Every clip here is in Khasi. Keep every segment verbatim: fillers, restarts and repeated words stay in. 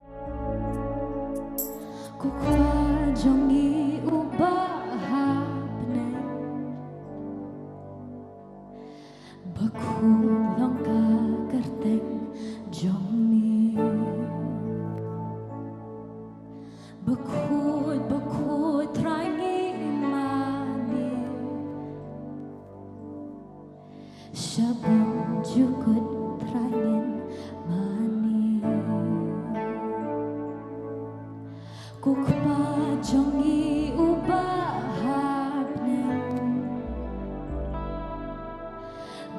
Ko Kpa jong ngi uba ha bneng, bakhuid long ka kyrteng jong me. Bakhuid, bakhuid Trai ngi mane. Sha bymjukut Trai ngin mane. Ko Kpa jong ngi uba ha bneng,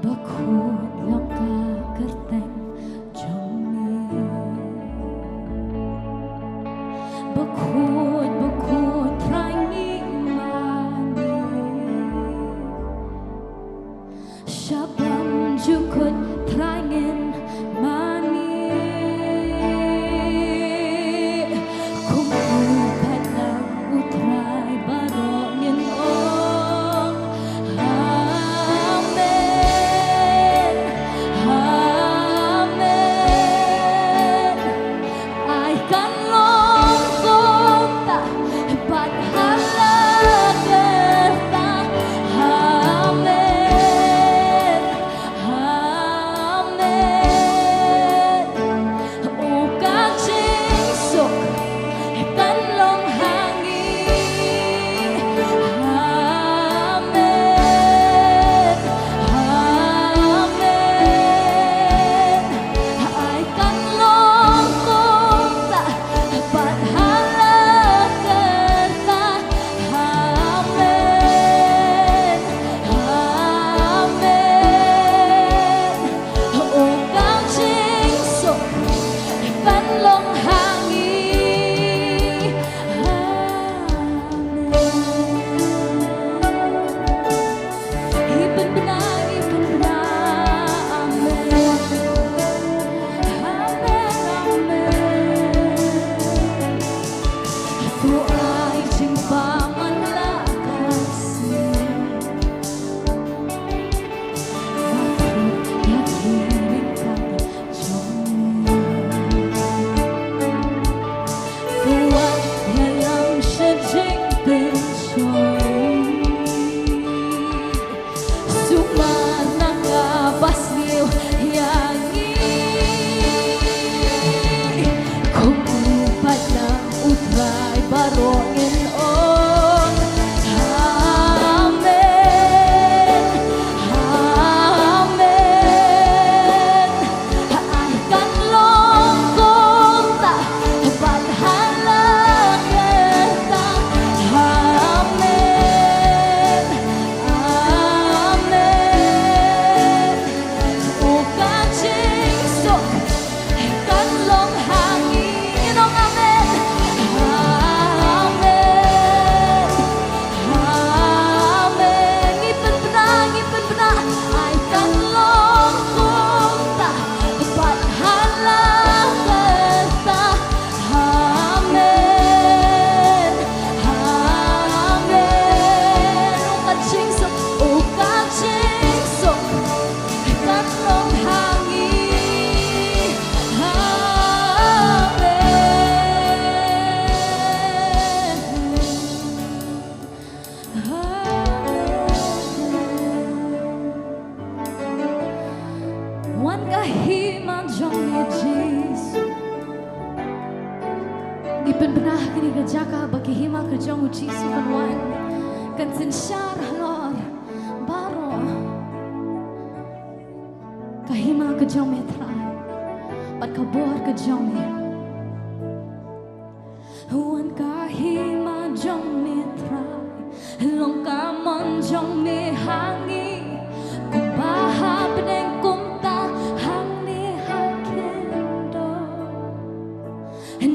bakhuid long ka kyrteng jong me. Bakhuid, bakhuid Trai ngi mane. Sha bymjukut Trai ngin mane. Kum u paidlang u Trai baroh ngin ong, Amen, Amen. Ai kan long kumta bad ha la kyrta. Amen, Amen. U ka jingsuk kan long ha ngi. Amen, Amen. Ai kan long kumta bad ha la kyrta. Amen, Amen. U ka jingsuk kan long ha ngi. Amen. Ngi pynbna, ngi pynbna. Amen, Amen, Amen. To ai jingpynman la ka sngi. Sumar na ka basniew ïa ngi. Kum u paidlang u Trai baroh ngin ong, Amen, Amen. Ai kan long kumta bad ha la kyrta. Amen, Amen. U ka jingsuk kan long ha ngi. Ngin ong amen. Amen, Amen. Ngi pynbna, ngi pynbna. Ai kan long kumta bad ha la kyrta. Amen, Amen. U ka jingsuk, u ka jingsuk kan long ha ngi. Amen, Amen. Wan ka hima jong me Jisu. Ngi pynbna ha kane ka jaka ba ka hima ka jong u Jisu kan wan, kan synshar halor baroh. Ka hima ka jong me Trai bad ka bor ka jong me. Wan ka hima jong me Trai, long ka mon jong me ha ngi, kumba ha bneng kumta hangne ha khyndew.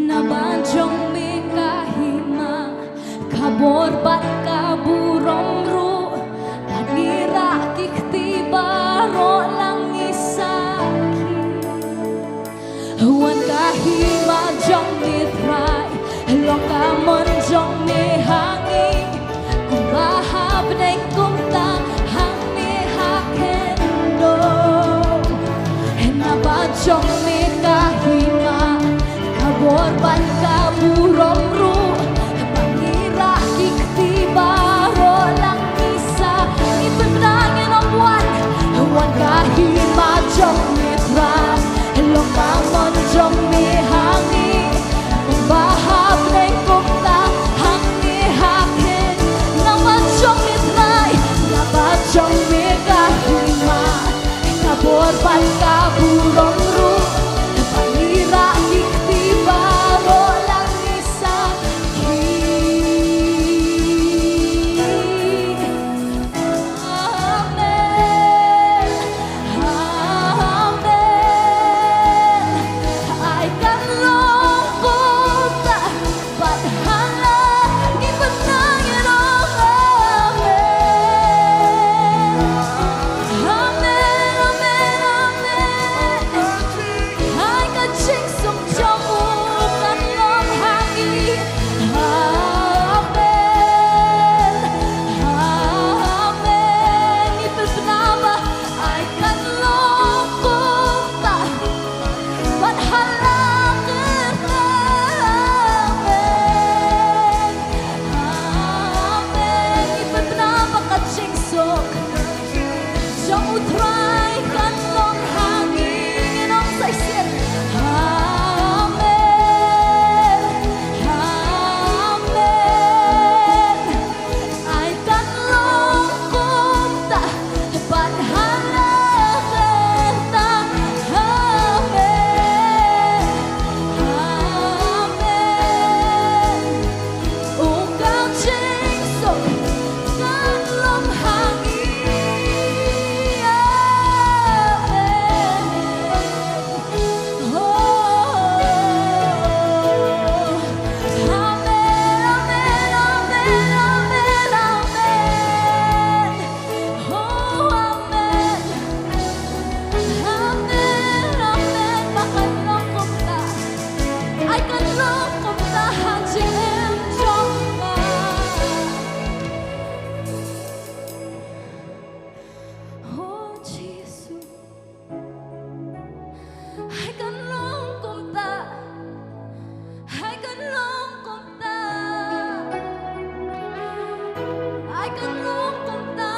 Naba jong me ka hima, ka bor bad ka burom ruh, bad ngi rah ki kti baroh lang ngi sakhi. Wan ka hima Bor bad ka burom ruh, ba ngi rah ki kti baroh lang ngi sakhi. Amen. Amen. Ai kan long kumta. Bad hala ngi pynang ïa u. Amen. Amen, amen, amen. Ai ka jingsuk jong u kan long ha ngi. Amen. Amen. Ngi pynbna ba ai kan long kumta. Bad hala kyrta. Amen. Amen. Ngi pynbna ba ka jingsuk jong u Trai kan long ha ngi. Ngin ong sa shisien. Amen. Amen. Ai kan long kumta, bad hala kyrta. Amen. Amen. U ka jingsuk kan long ha ngi. Amen. Oh, amen, amen, amen, amen, amen. Oh, amen. Amen, amen. Ba kan long kumta. Ai kan long kumta ha jingim jong nga. Oh, Jisu. Ai kan long kumta. Ai kan long kumta. Ai kan long kumta.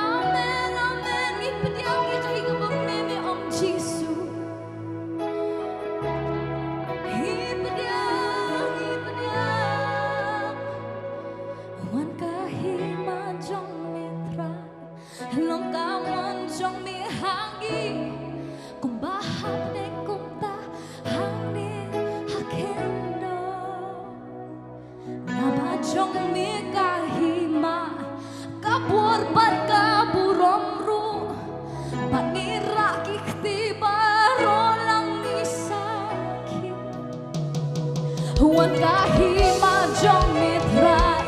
Amen, amen. Ngi pdiang ïa kaei kaba me me ong Jisu. Ngi pdiang, ngi pdiang. Wan ka hima jong me Trai. Long ka mon jong me ha ngi, kumba hapdeng kumta hangne ha khyndew. Naba jong me ka hima, ka bor bad ka burom ruh, bad ngi rah ki kti baroh lang ngi sakhi. Wan ka hima jong me Trai,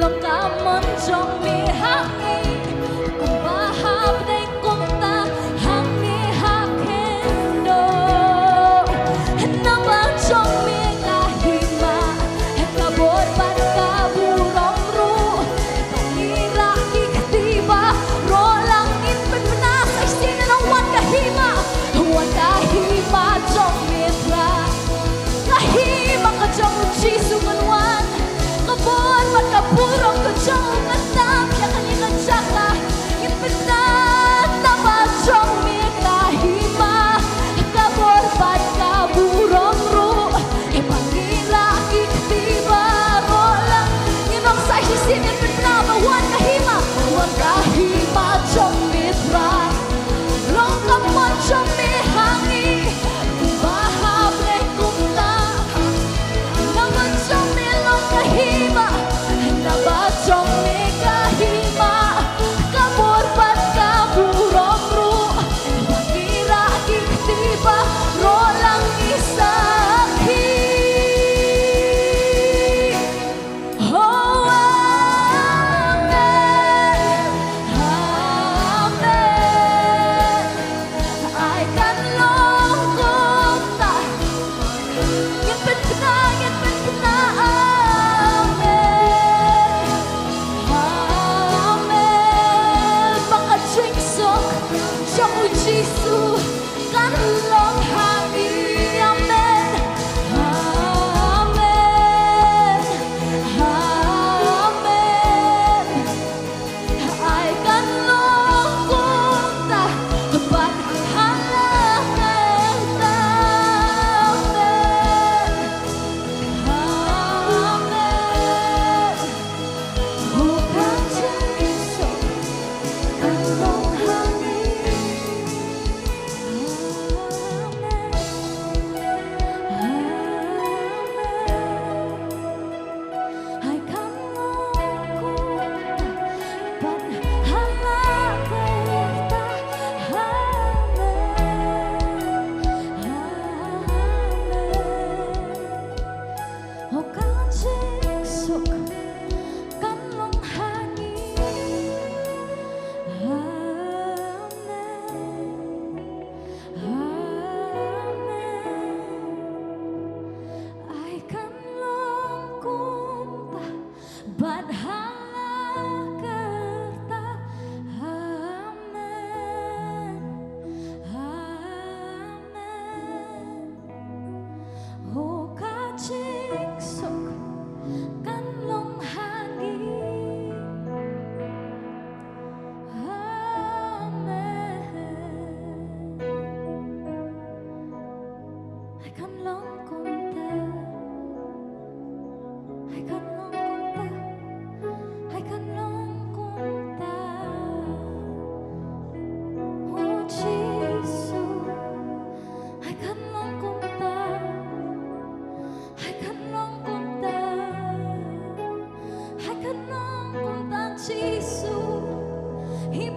long ka mon jong me ha ngi, kumba hapdeng kumta hangne ha khyndew. Naba jong me ka hima, ka bor bad ka burom ruh, bad ngi rah ki kti ba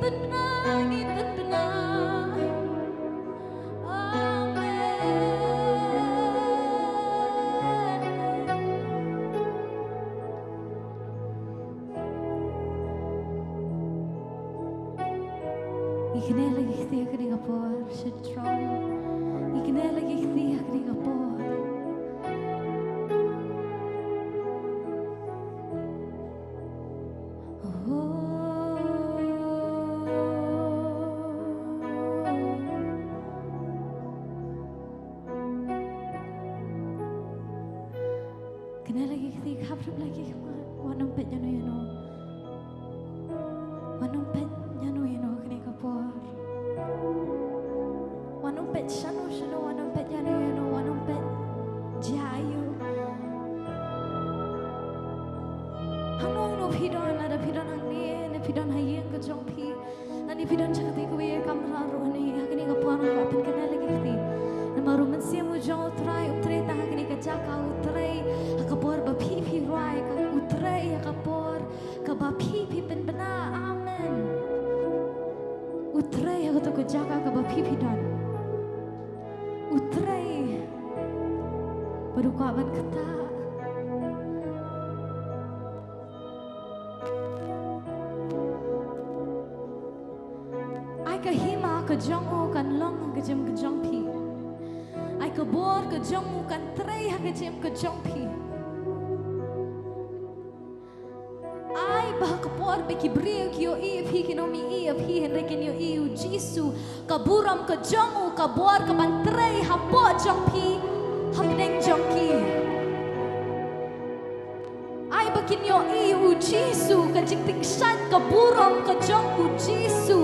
Pynbna, ngi pynbna. Amen. Ngi kynnoh la ki kti ha kane ka por, sha throne. Ngi kynnoh la ki kti ha kane ka por. Oh. Kane la ki kti, khap ruh la ki khmat. Wat nym peit ïano ïano. Wat nym peit ïano ïano kane ka por. Wat nym peit shano shano, wat nym peit ïano ïano, wat nym peit jia aïu. Hangno hangno phi don, lada phi don hangne ne phi don ha ïing ka jong phi. Lane phi don sha kawei ka kamra ruh ne, ha kane ka por nga kwah pynkynnoh la ki kti. Namar u Mynsiem u jong U Trai u trei tang ha kane ka jaka, u trei ha ka por ba phi phi rwai, u trei ha ka por kaba phi phi pynbna. Amen. U trei ha kato ka jaka kaba phi phi don. U trei bad u kwah ban ktah. Ai ka hima ka jong u kan long ha ka jingim ka jong phi. Ai ka bor ka jong u kan trei ha ka jingim ka jong phi. Ai ba ha ka por ba ki briew ki ïohi ïa phi, kin ym ïohi ïa phi, hynrei kin ïohi ïa u Jisu, ka burom ka jong u, ka bor ka ban trei hapoh jong phi, hapdeng jong ki. Ai ba kin ïohi ïa u Jisu, ka jingtyngshaiñ, ka burom ka jong u Jisu,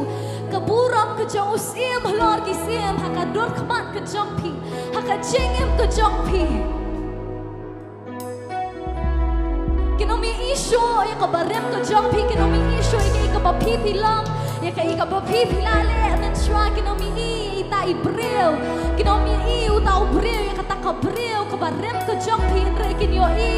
ka burom ka jong u Syiem halor ki syiem ha ka dur khmat ka jong phi, ha ka jingim ka jong phi. Kin ym ïohi shuh ïa kaba rim ka jong phi, kin ym ïohi shuh ïa kaei kaba phi phi long, ïa kaei kaba phi phi la leh mynshuwa, kin ym ïohi ïa ita i briew, kin ym ïohi ïa uta u briew, ïa kata ka briew kaba rim ka jong phi, hynrei kin ïohi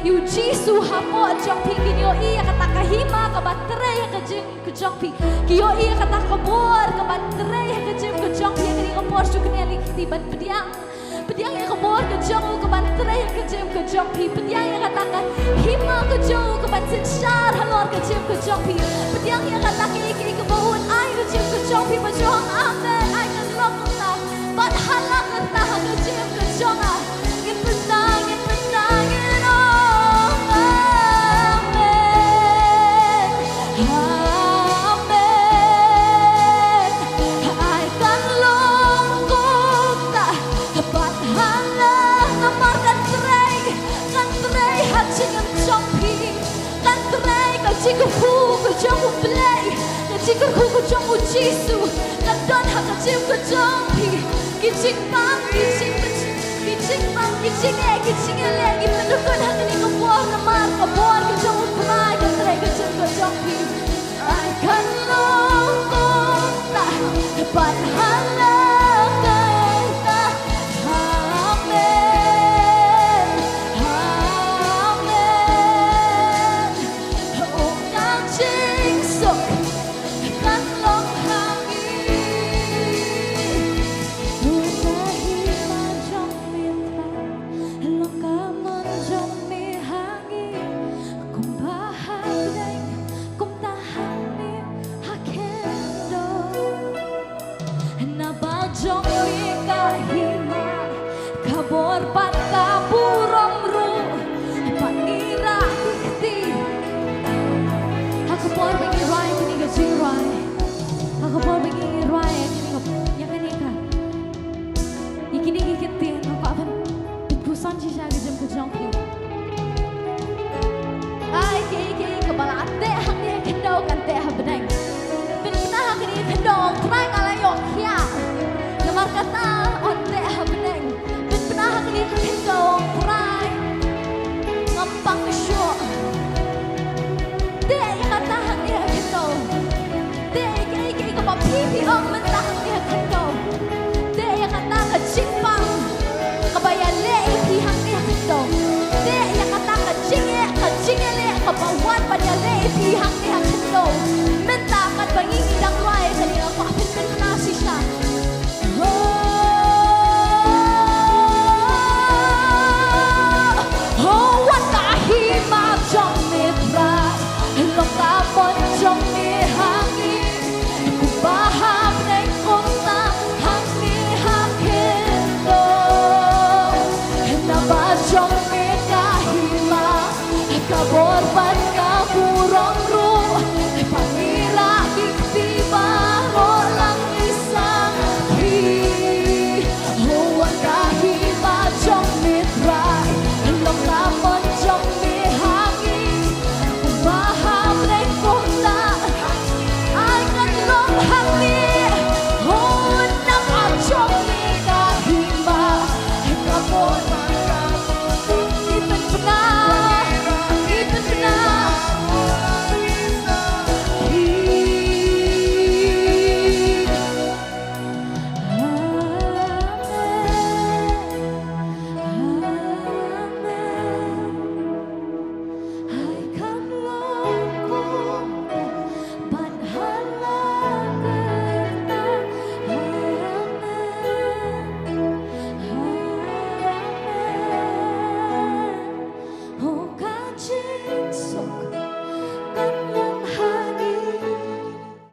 ïa u Jisu hapoh jong phi, kin ïohi ïa kata ka hima kaba trei ha ka jingim ka jong phi, kin ïohi ïa kata ka bor kaba trei ha ka jingim ka jong phi. Ha kane ka por shu kynnoh la ki kti ban pdiang. Pdiang ïa ka bor ka jong u ka ban trei ha ka jingim ka jong phi. Pdiang ïa kata ka hima ka jong u ka ban synshar halor ka jingim ka jong phi. Pdiang ïa kata kaei kaei kaba u ai ha ka jingim ka jong phi. Ba jong, amen. Ai kan long kumta. Bad ha la kata ha ka jingim ka jong nga. Ngin pynbna, ngin pynbna, ngin ong amen. Amen. Ai kan long kumta. Bad ha la, namar kan trei, kan trei ha jingim jong phi. Kan trei ka jingkyrkhu ka jong U Blei, ka jingkyrkhu ka jong U Jisu, kan don ha ka jingim ka jong phi. Ki jingpang, ki jing, ki jingpang, ki jingeh, ki jingeh, ki pyndonkam ha kane ka bor namar ka bor ka jong U Trai kan trei ka jingim ka jong phi. Ai kan long kumta, bad ha la kata. Amen. Amen. Ong ka jingsuk kan long ha ngi. Ong ka hima jong me Trai, long ka mon jong me ha ngi. Kumba ha bneng, kumta hangne ha khyndew. Naba jong me ka hima, ka bor bad ka burom ruh, ba ngi rah ki kti. Ha ka por ba ngi rwai kine ka jingrwai, ha ka por ba ngi rwai kine ka, ïa kane ka, ïa kine ki ktien, nga kwah ban pynpuson shisha ka jingim ka jong phi.